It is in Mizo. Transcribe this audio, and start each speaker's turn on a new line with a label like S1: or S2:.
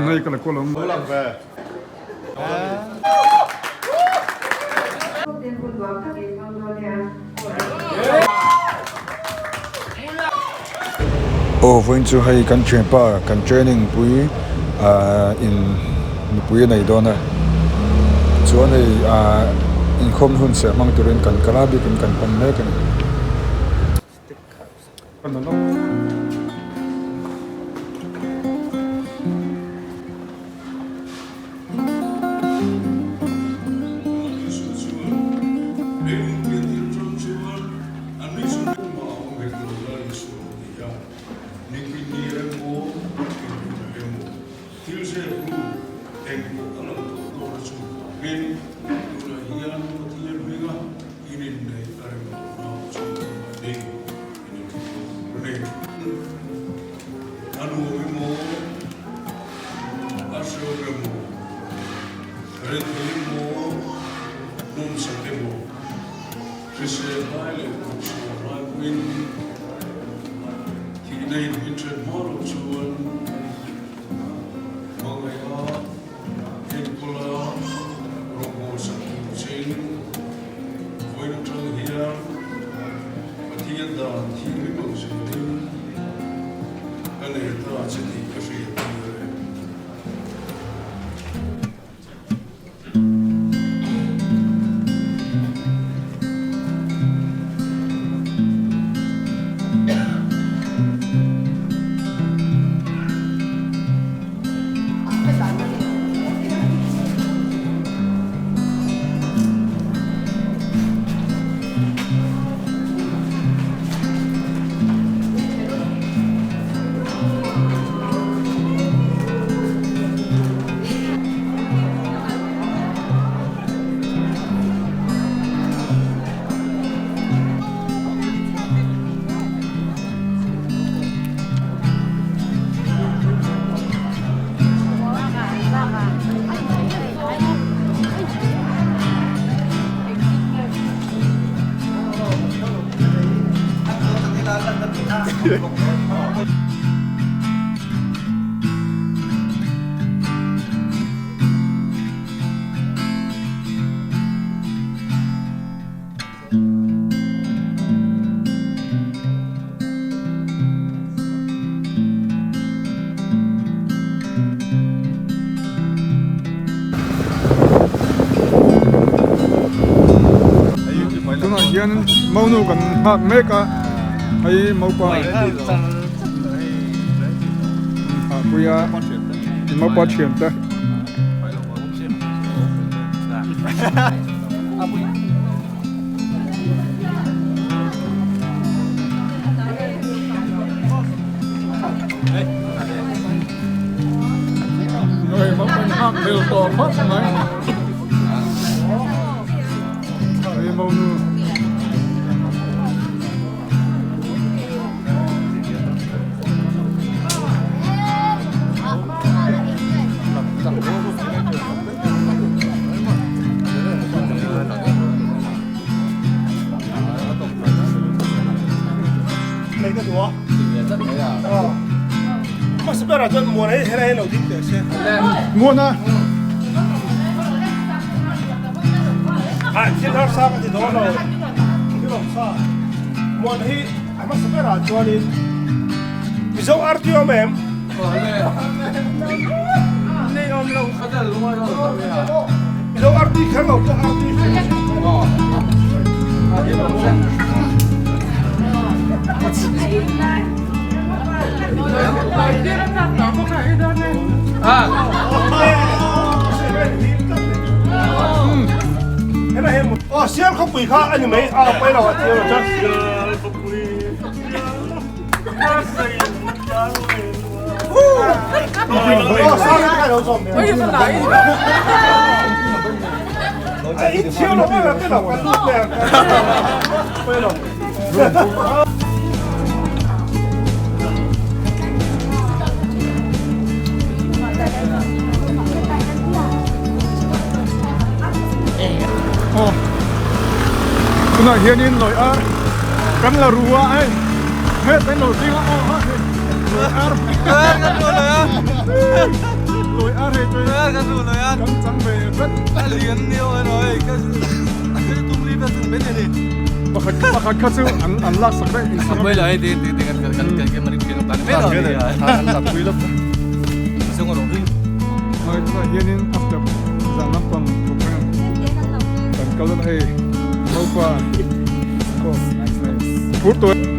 S1: Hei ka la kual awm. Aw vawiin chu hei kan thianpa kan training pui ah in nupui a nei dawn a chuan hei ah inkhawm hun serh hmang turin kan kal a biakin kan pan mek a ni. Tunah hian monu kan nghak mek a hei maupa hahpui a maupa thian te. Muana
S2: Mizo arti awm em? Mizo arti kher lo pawh arti Sial khawpui kha a ni mai a pawi lo a chiang lo chuan.
S1: Tunah hianin lawi ar kan la ru a hei het an lo ding a aw a hei lawi ar. Kan chang ve vek. Pakhat pakhat kha chu an an lak sak daih in sak Hei tunah hianin after zan lampang program kan kal dawn a hei Naupa phur tawh e.